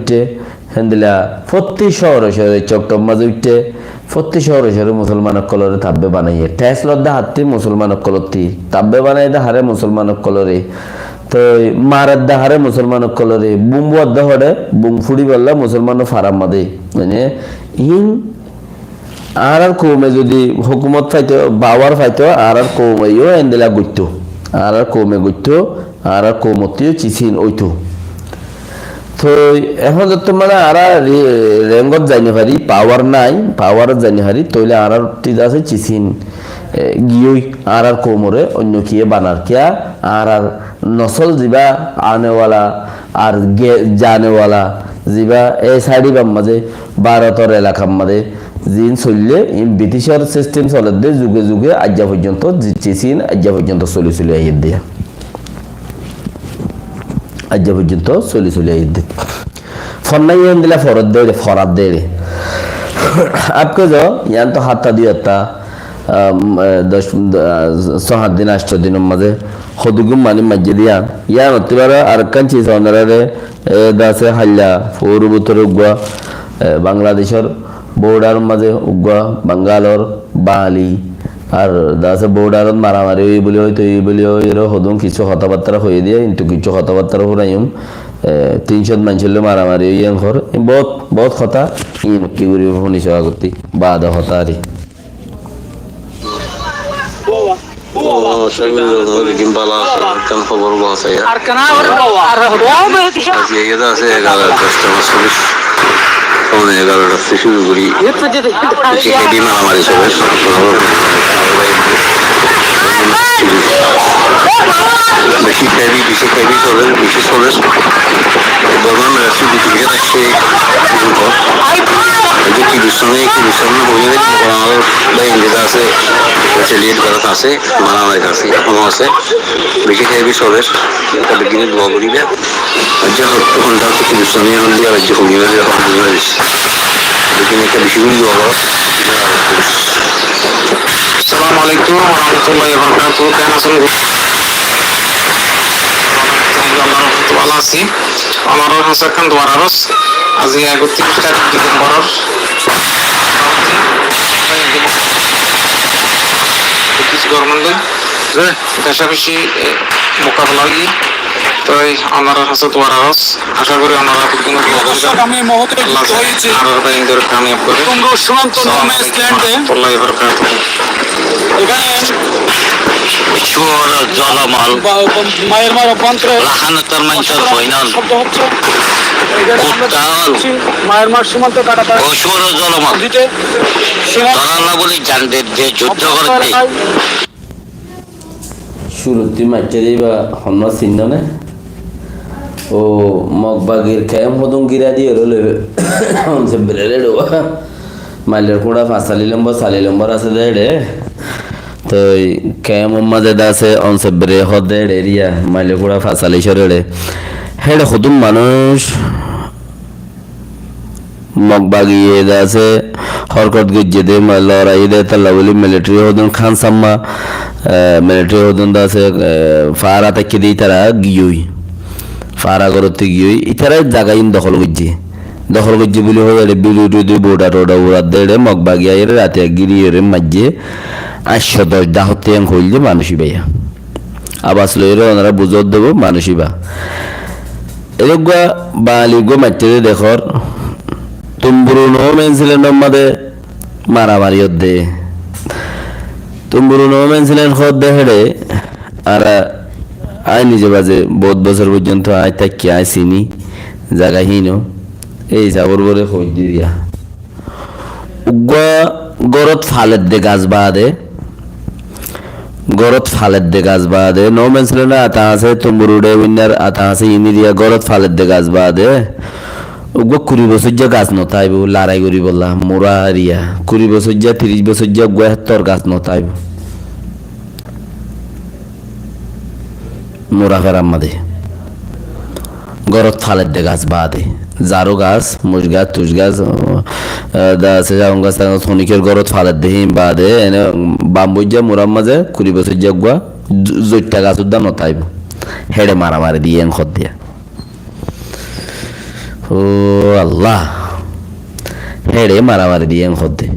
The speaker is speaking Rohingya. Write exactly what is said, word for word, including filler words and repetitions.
uiththé, héndilla fottí cóore cóore, Coktor mazé uiththé, fottí cóore cóore musolman ókkolóre tabbe banaiyé. Thes lodde hattí musolman ókkolótti, tabbe banaiyé de haré musolman ókkolóre. Toi maredde haré musolman ókkolóre, bum fuadde hoçé, bum fúçibolla musolmanor farar mazé. Mane, iín añárar koume zodi hókumot faito, bawar faito, añárar koume yó endilla goittó. Añárar koume goittó, añárar koumottú yó cisín óito. Toi ehón zottót mane añára re-, rengot zai no fari, pawar nai, pawarot zai no fari, toile añárattú asé cisín, e, giyói, añárar koumoré oinno kiyé banar kiyá, añárar nosol zibá anewala, ar ge-, zanewala zibá, e saidibár mazé, Bárotor elakar mazé, ziín soillé, iín Briticor sistem soledde, zuge zuge aijja foijjonto, zi-, cisín aijja foijjonto soli soli aiyédde. Aijja foijjonto soli soli aiyédde. Fonnai endilla foredde, foradde. Apke zo, yián to hátta dui hátta, ah, doc, ah, só hát din, ancto dinor mazé, hodugún mani maijjé de yián. Yián ottú baro arekkán ciz onoráre, e, de asé háilla, fóru bútore uggúa, e, Bangladecor bordaror mazé uggúa, Bangalor, Bali, ar de asé bordarot maramari óiye buli hoito, óiye buli hoito, hodún kissú hotábattára hoiyé de, kintu kissú hotábattára furaiyum, e, tin cót maincór lói maramari óiye enkor, bout, bout hotá, iín ki gorí fúni só agottí, baade hotá ari. Ó, Shamil, tuáñra beggún bála asó? Ekkán hóbor bála asé, yá? Aijja iyá de asé egarota, doc ta, foóne egarota ttu cúru gorí beci hebi maramari solér. Beci hebi, beci hebi solér, beci solér. Bormar militari dui tin zon aiccé, Hindustani, Hindustani hoiyóre, Bormar bái India asé, retaliate gorát asé, maramari asé, ehóno asé. Beci hebi solér, ítara beggúne dua goríba. Aijja hondilla Hindustani, hondilla aijja hoiyóre, hondilla. Beggúne ítara beci gorí dua goró. Assalamu alaikum wa rahmatullahi wa barakatuhu. Keén asón? Bála así. Onorar hañsé ekkán duar aros, aijja ektiríc tarík Disembor, British government loi decabeci, e, mukabela óiye. Toi onorar hañsé duar aros, acá gorí onora beggúne dua goríba. Dórshok, ami ei muhúrte Allah yukto óiye onorar bái indóre kamiyab goré. Tumru shumanto no man's land e Assalamu alaikum wa rahmatullahi wa barakatuhu. Cúor zolom ól. Ba-, ba-, Myanmar obbantóre Rakhine tor maincór boin ól. Shobdo hochché. Kutta ól. Myanmar shumanto kata. Ó cúor zolom ól. Dite shumanto. Toralla buli zan de, de juddho gorédde. Cúruttu maitté de íba honnúa sinno né? Ó Mog bagir kemp hodún gíra diyóre loi, onse berere dóba. Mailor kúñça fañs sali lombor, sali lombor asé de éçe. Toi kemp or mazé de asé, onse bere hoó de éçe eriya, mailor kúñça fañs sali cór éçe. Héçe hodún manúic Mog bagiye de asé, hórkot goijjé de, ma-, lorai de, tolla buli militari hodún Khan Samma, e, militari hodún de asé, e, fára táikke de ítara giyói. Fára gorótte giyói. Ítara zaga iín dohól goijjé. Dohól goijjé buli hoi ére bidui tudui boda toda urar de ére Mog bagi aiyére rati gíri ére maijjé. Añcco doc dahótte en hoilde manúic ibáya. Abas loiyóre onora buzót debo manúic ibá. Ereggúa Bangali eggúa maitté de dekór, Tumburu no man's land or mazé maramari ódde. Tumburu no man's land hoódde héçe, añára, aññí nize baze bout bosór foijjonto aññí táikki, aññí siní zaga híin ó, ei hísabor uore hoóidde eriya. Uggúa górot faledde gas baade, górot faledde gas baade, no man's land ata asé, Tumburu de winnar ata asé, iín eriya górot faledde gas baade, uggúa kuri bosóijja gas no táibo, larai goríbolla, mura eriya, kuri bosóijja, tiríc bosóijja uggúa héttor gas no táibo. Mura ferar mazé. Górot faledde gas baade. Zaru gas, muc gas, tuc gas, eh, da se zagun gas, tagun honikor górot faledde híin baade, ene bambuijja murar mazé, kuri bosóijja uggúa, zo-, zoitta gas udda no táibo. Héçe maramari diye en hoódde. Ó Allah. Héçe maramari diye en hoódde.